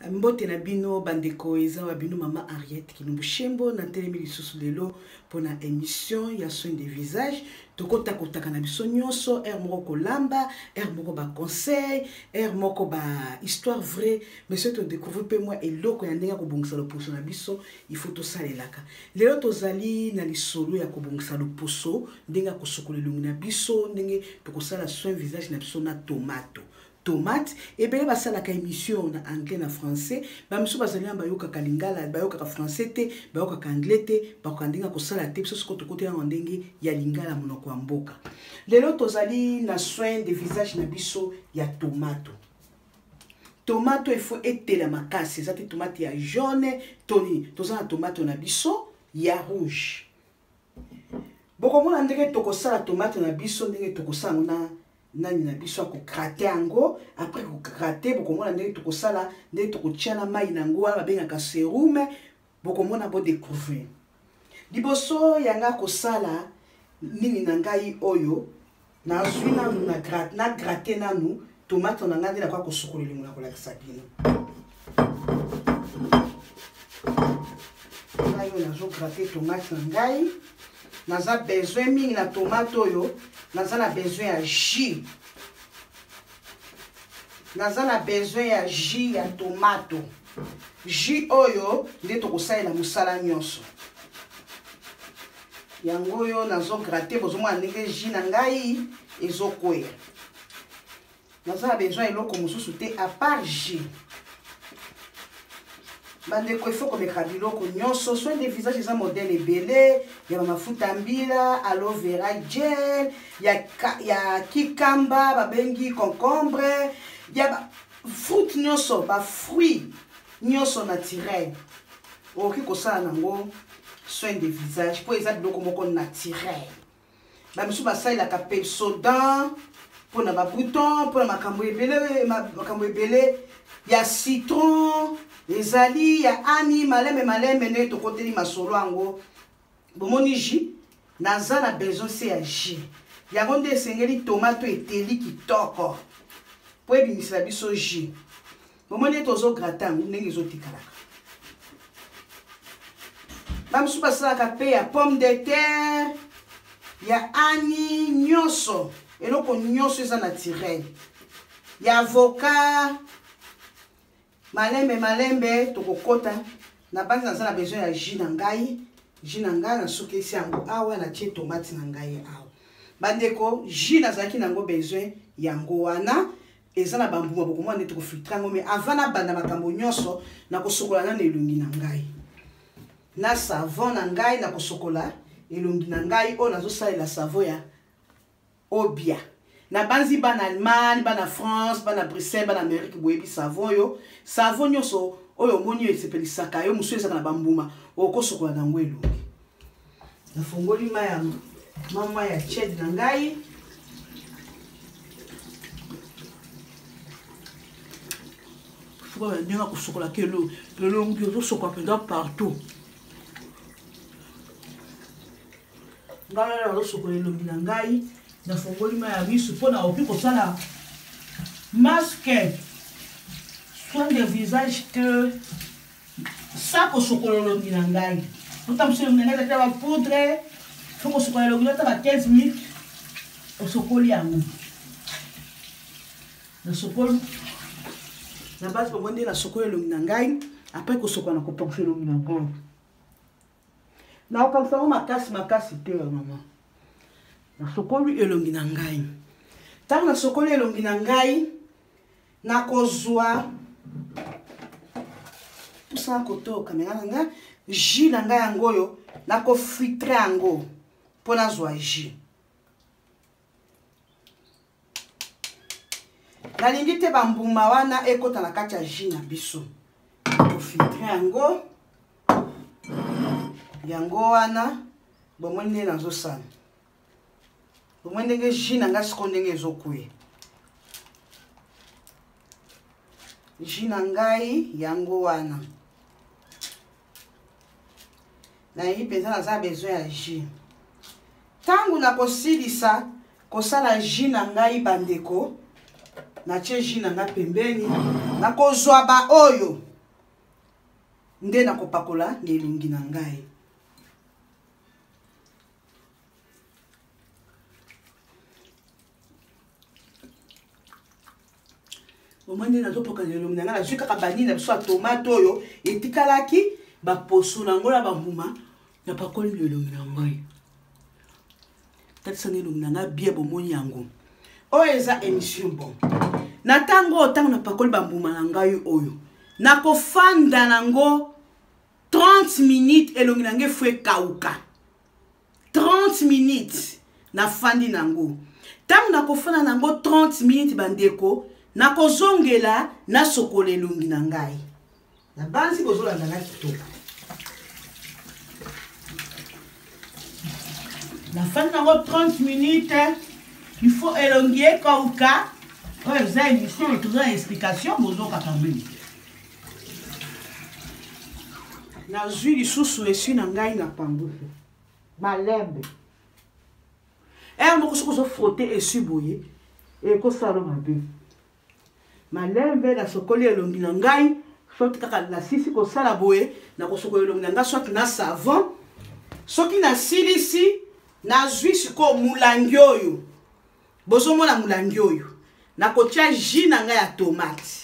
Mbote na bino bandeko, eza wa bino mama Henriette Kilumbu Shembo na telemi lisusu lelo pona émission ya soin de visage. Tokota kotaka na biso nyonso, heure moko kolamba, heure moko ba conseil, heure moko ba histoire vraie, mais soki to découvrir pe mwa eloko ya ndenge ya kobongisa loposo na biso, il faut tosalelaka. Lelo tozali na lisolo ya kobongisa loposo, ndenge ya kosukola elongi na biso, ndenge tokosala soin visage na biso na tomato. Tomate ebele basalaka émission na anglais na français, ba misusu bazali wana bayokaka lingala, bayokaka français te, bayokaka anglais te, bakoka ndenge ya kosala te. Biso sikoyo tokoti yango ndenge ya lingala, monoko ya mboka. Lelo tozali na soin de visage na biso ya tomato. Tomato il faut etela makasi, eza te tomate ya jaune to nini, toza na tomato na biso ya rouge. Bokomona ndenge tokosala tomate na biso, ndenge tokosala yango na nani na biso ya kokrate yango. Après kokrate, bokomona ndenge tokosala, ndenge tokotia na mai na yango wana babengaka serum. Bokomona, bodécouvrir. Liboso yanga kosala nini na ngai oyo, nazwi nanu na gratte nanu tomate na ngai, nde nakoka kosukola elongi na kolakisa bino. Ngai oyo nazogratte tomate na ngai, naza besoin mingi na tomate oyo, naza na besoin ya jus, naza na besoin ya jus ya tomato. Jus oyo nde tokosalela mosala nyonso. Yango oyo nazogratte, bozomona ndenge jus na ngai ezokweya. Naza na besoin eloko mosusu te à part jus. Bandeko, il faut komeka biloko nyonso. Soin de visage eza modèle ebele ya bamafuta mbila, aloe vera gel, ya kikamba babengi concombre, ya ba fruit nyonso, bafruit nyonso naturel okoki kosala nango soin de visage, mpo eza biloko moko naturel. Bamisusu basalelaka Pepsodent mpona babouton, mpona makambo ebele, makambo ebele ya citron, ezali ya ani. Malembe malembe ndenge tokoteli masolo yango, bomoni jus, naza na besoin se ya jus yango nde esengeli. Tomato eteli kitoko mpo ebimisela biso jus. Bomoni ete ozogratte yango ndenge ezotikalaka. Bamisusu basalaka mpe ya pomme de terre, ya ani nyonso, eloko nyonso eza naturel, ya avocat. Malembe malembe tokokota na bandi. Naza na besoin ya jus na ngai. Jus na ngai nasukisi yango awa, natie tomate na ngai awa. Bandeko, jus nazalaki nango besoin yango wana, eza na bambuma. Bokomona nde tokofiltre yango. Mais avant nabanda makambo nyonso, nakosokola nano elongi na ngai na savon na ngai. Nakosokola elongi na ngai oyo nazosalela savon ya Obia. Nabanzi bana Allemagne, bana France, bana Bruxelles, bana Amérique boyebi savon oyo. Savon nyonso oyo omoni oyo esepelisaka yo, mosusu ezaka na bambuma, okosokola nango elongi. Nafongoli mai ya mama ya tiède na ngai. Sokola ndenge kosokolaka elongi, ozosokola mpenza partout. Ngai nazosokola elongi na ngai, nafongoli mai ya misu mpo na okoki kosala masque soin de visage te sa kosokola elongi na ngai. Ota mosu elongi na ngai ezalaki na bapoudre, fo kosokola elongi ata ba 15 minutes, osokoli yango. Nasokoli na base bango nde nasokoli elongi na ngai. Après kosokola, na kopangisa elongi na ngai, nakopangisa yango makasi makasi te ya mama. Nasokoli elongi na ngai. Ntango nasokoli elongi na ngai, nakozwa pusana koto kamera na ngai, jus na ngai yango oyo, nakofiltre yango mpo nazwa jus. Nalingi te bambuma wana ekota na kati ya jus na biso. Kofiltre yango, yango wana. Bomoni ndenge nazosala, bomoni ndenge jus na ngai sikoyo ndenge ezokweya. Jus na ngai yango wana. Nayebi mpenza naza besoin ya jus. Ntango nakosilisa kosala jus na ngai, bandeko, natie jus na ngai pembeni, nakozwa baoyo. Nde nakopakola na elongi na ngai. Omoi nde nazopoka na elongi na ngai, nazwi kaka banini na biso ya tomate oyo etikalaki, baposo na yango na bambuma, napakoli na elongi na ngai. Tatisanga elongi na ngai bien, bomoni yango. Oyo eza émission. Bon, na ntango oyo, ntango napakoli bambuma na ngai oyo, nakofanda nango 30 minutes. Elongi na ngai fo ekauka 30 minutes. Nafandi nango, ntango nakofanda nango 30 minutes, bandeko, nakozongela nasokola elongi na ngai. Nabanzi bozolanda nga kitoko. Nafandi nango 30 minutes, il faut elongi ekauka. Oyo eza émission, toza na explication, bozokaka mingi. Nazwi lisusu esui na ngai na pangusu malembe. Ere moko soki ozofrotte esui boye, ekosala mabe. Malembe nasokoli elongi na ngai. Soki kaka nasisi kosala boye, nakosokola elongi na ngai soit na savon. Soki nasilisi, nazwi sikoyo molangi oyo bozomona, molangi oyo, nakotia jus na ngai ya tomate.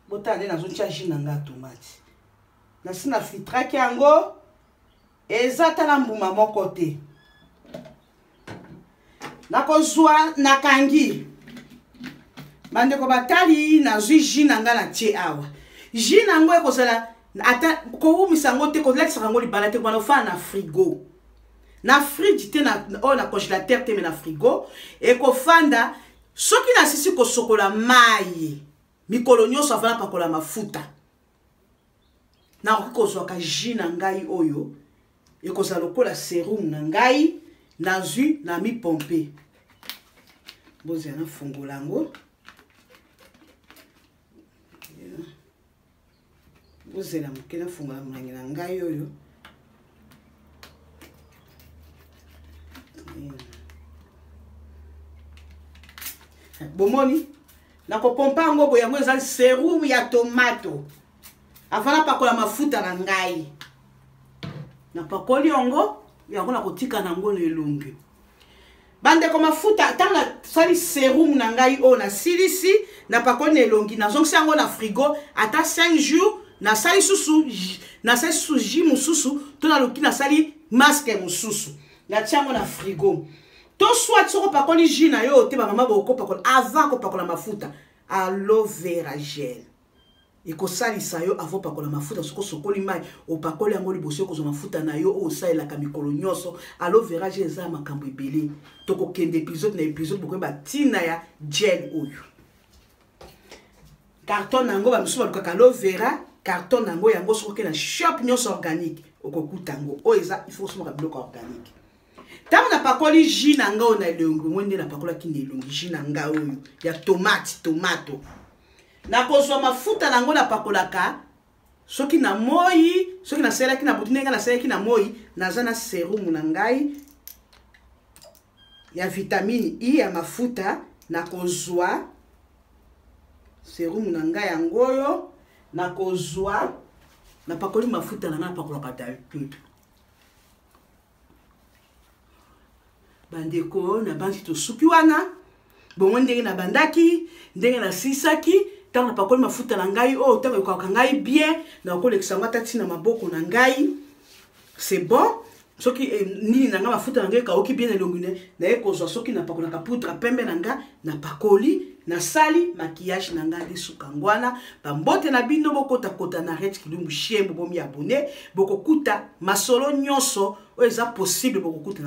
Botala nde nazotia jus na ngai ya tomate. Nasi na filtraki yango, eza ata na mbuma moko te. Nakozwa, nakangi. Bandeko batali, nazwi jus na ngai, natie awa. Jus na yango ekozala ata kowumisa yango te, kolakisaka yango libala te, kobana ofana na frigo, na fridge te, na oyo na congélateur te, mais na frigo ekofanda. Soki nasisi kosokola mai mikolo nyonso avant napakola mafuta, nakoki kozwaka jus na ngai oyo ekozala lokola serum na ngai. Nazwi na mipompe, bozela nafungola yango, bozela moke, nafungola molangi na ngai oyo. Bomoni, nakopompa yango boye. Yango eza serum ya tomato avant napakola mafuta na ngai. Napakoli yango, yango nakotika nango na elongi. Bandeko, mafuta, ntango nasali serum na ngai oyo, nasilisi, napakoli na elongi, nazongisi yango na frigo ata 5 jours. Nasali susu jus mosusu to naluki nasali masque mosusu, natia yango na frigo. To soit soki opakoli jus na yo te, bamama bokopakola avant kopakola mafuta aloe vera gel, ekosalisa yo avant opakola mafuta. Soki osokoli mai, opakoli yango liboso okozwa mafuta na yo oyo osalelaka mikolo nyonso. Aloe vera gel eza ya makambo ebele. Tokokende épisode na épisode, bokoyeba ntina ya gel oyo. Carton na yango, bamisusu balukaka aloe vera, carton na yango, yango soki okende na shop nyonso organique, okokuta yango. Oyo eza, il faut osomaka biloko organique. Ntango napakoli jus na ngai oyo na elongi moi, nde napakolaki na elongi jus na ngai oyo ya tomate, tomato, nakozwa mafuta na yango napakolaka soki na moi, soki nasalelaki na butu. Ndenge nasalelaki na moi, naza na serum na ngai ya vitamine E ya mafuta. Nakozwa serum na ngai yango oyo, nakozwa, napakoli mafuta na ngai napakolaka d'habitude. Bandeko, nabandi, tosuki wana. Bongo ndenge nabandaki, ndenge nasilisaki, ntango napakoli mafuta na ngai oyo, ntango ekokaka ngai bien, nakolekisa yango ata ntina maboko na ngai, c'est bon. Soki nini na ngai, mafuta na ngai ekauki bien elongi, naye kozwa, soki napakolaka poudre pembe na ngai, napakoli, nasali maquillage na ngai, nde suka ngwana. Bambote na bino, bokotakota na Ret Kilumbu Shembo, bomi abonner, bokokuta masolo nyonso oyo eza possible, bokokuta.